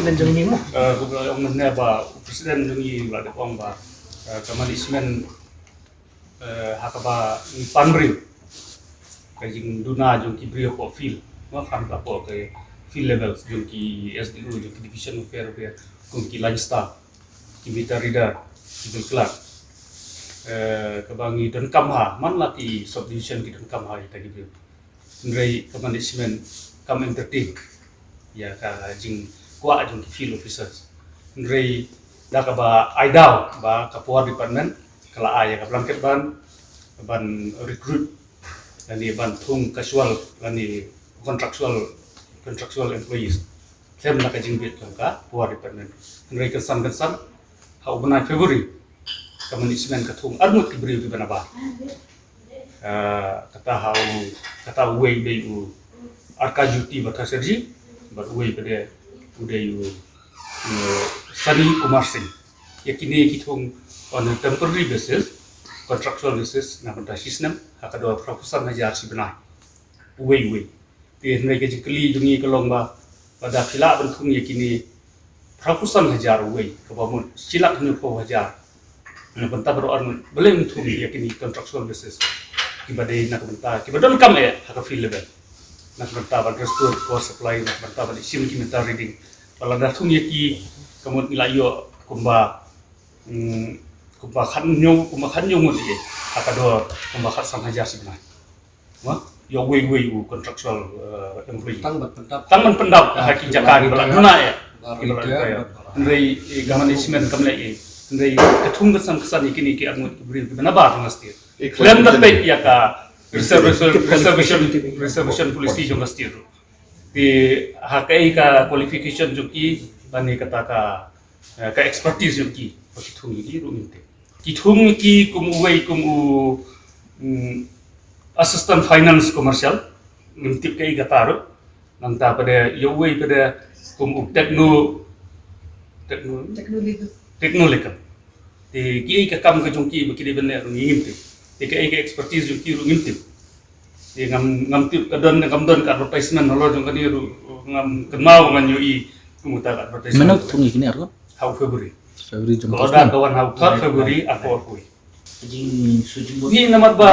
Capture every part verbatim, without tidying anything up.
Nen jong ni mo. Eh, kumba la ong mynne ba u president jong ngi u la dep ong ba, eh, ka management, eh, ha kaba ngi pan briew ka jingduna jong ki briew hapoh field, mo, khamtam hapoh ka field level, jong ki S D O, jong ki division of care, kum ki line staff, ki meter reader, ki bill clerk, eh, kaba ngi donkam ha, man la ki subdivision ki donkam ha ïa kita ki briew. Hynrei ka management kam entertain ïa ka jingkwah jong ki field officers. Hynrei da kaba ai daw ba ka power department ka la ai ïa ka blanket ban, ban recruit lane ban thung casual lane contractual, contractual employees khlem da ka jingbit jong ka power department. Hynrei kynsan kynsan ha u bnai February ka management ka thung arngut ki briew kiba nabar. Ah, kata ha u, kata uwei u dei u Arkajuti Bhattacharjee, bad uwei pat u dei u, u Sunny Kumar Singh. Ïa kine ki thung on a temporary basis, contractual basis, na bynta shi snem, ha ka dor phra phew san hajar shi bnai. Uwei uwei. Te hynrei ka jingkylli jong ngi ka long ba, lada phi lah ban thung ïa kine phra phew san hajar uwei, kaba mut shi lak hynñiew phew hajar. Na bynta baroh arngut, balei ym thung ïa kine contractual basis. Kiba dei na ka bynta, kiba donkam eh ha ka field level. Na ka bynta ban restore power supply, na ka bynta ban shim ki meter reading. Ba lada thung ïa ki, ka mut ngi la ïoh kumba, mm, kumba khathynñiew, kumba khathynñiew ngut ïa, ha ka dor kumba khatsan hajar shi bnai. Mo, ïa uwei uwei u contractual, eh, employee. Tang ban pyndap. Tang ban pyndap ha ki jaka kiba la duna eh. Kiba la duna eh. Hynrei, eh, ka management kam leh eh. Hynrei ka thung kynsan kynsan ïa kine ki arngut ki briew kiba nabar jong ka state. Khlem da peit ïa ka reservation, reservation, reservation policy jong ka state. Te ha kaei ka qualification jong ki, lane kata ka, eh, ka expertise jong ki, ba ki thung ïa ki ruh ngim tip. Ki thung ïa ki kum uwei kum u, mm, assistant finance commercial, ngim tip kaei kata ruh. Nangta pat ïa uwei pat kum u techno, techno, techno legal. Te kiei ka kam ka jong ki ba ki dei ban leh ruh ngim tip. Te kaei ka expertise jong ki ruh ngim tip. Te ngam, ngam tip ka don ne kam don ka advertisement halor jong kane ruh, ngam kynmaw ngan ïohi kum uta ka advertisement. Mynno thung ïa kine arngut? Ha u February. February jong ka order ka wan ha u third February, arphew arphew. Ka jing, ka jing. Ni namar ba,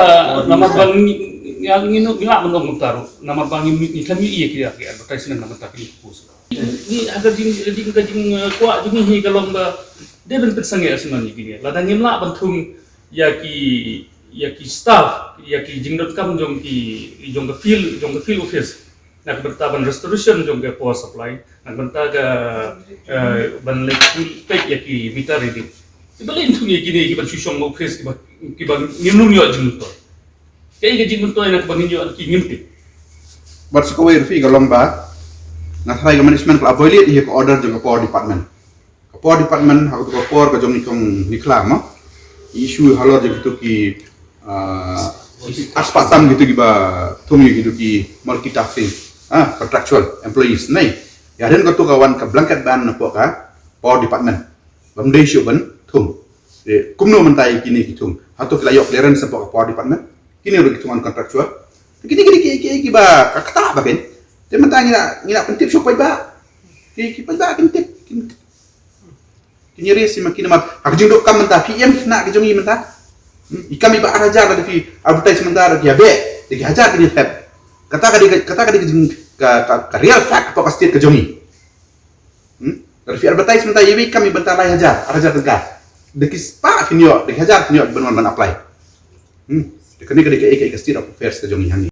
namar ba ngi, ngi, ngi, ngi lah ban ong kumta ruh. Namar ba ngi, ngi khlem ïohi ïa ki, ïa ki advertisement namar ta ki post. Ni ha ka jing, ka jing, ka jing, eh, kwah jong ngi hi ka long ba dei ban pynsangeh sngewbha ïa kine. Lada ngim lah ban thung ïa ki, ïa ki staff, ïa ki jingdonkam jong ki, jong ka field, jong ka field office. Na ka bynta ban restoration jong ka power supply, na ka bynta ka, eh, ban leit peit ïa ki meter reading. Kiba leit thung ïa kine kiban shu shong office kiba, kiba ngim lum ïoh jingmyntoi. Kaei ka jingmyntoi na kaba ngin ïoh ki ngim tip. Bad sa kawei ruh phi ka long ba, nga tharai ka management ka la violate ïa ka order jong ka power department. Ka power department, ha kato ka por ka jong i kong Nicola mo. Issue halor jong kito ki, ah, aspartam kito kiba thung ïa kito ki multitasking, ah, contractual employees, ne. Ïa hadien kato ka wan ka blanket ban napoh ka power department. Bym dei shuh ban thung. Eh, kumno mynta ïa kine ki thung? Hato ki la ïoh clearance napoh ka power department? Kine ruh ki thung uncontractual. Kine, kine, kine, kine kiba ka ktah ba kin. Te mynta ngi la, ngi la pyntip shuh paidbah. Ki, ki paidbah kin tip, kin tip. Kine re sima kine mat. Ha ka jingdonkam mynta, P M kine ki jong ngi mynta. Hmm? I kam iba ar hajar lada phi advertise mynta, lada phi ïa beh, lada ki hajar kine thep. Kata ka dei, kata ka dei ka jing, ka, ka, ka real fact hapoh ka state ka jong ngi. Hmm? Lada phi advertise mynta, ïa i kam i mynta lai hajar, ar hajar tyngka. Da ki spah phin ïoh, da ki hajar phin ïoh ban wan ban apply. Hmm? Te kane ka dei ka, ka, ka state of affairs ka jong ngi hangne.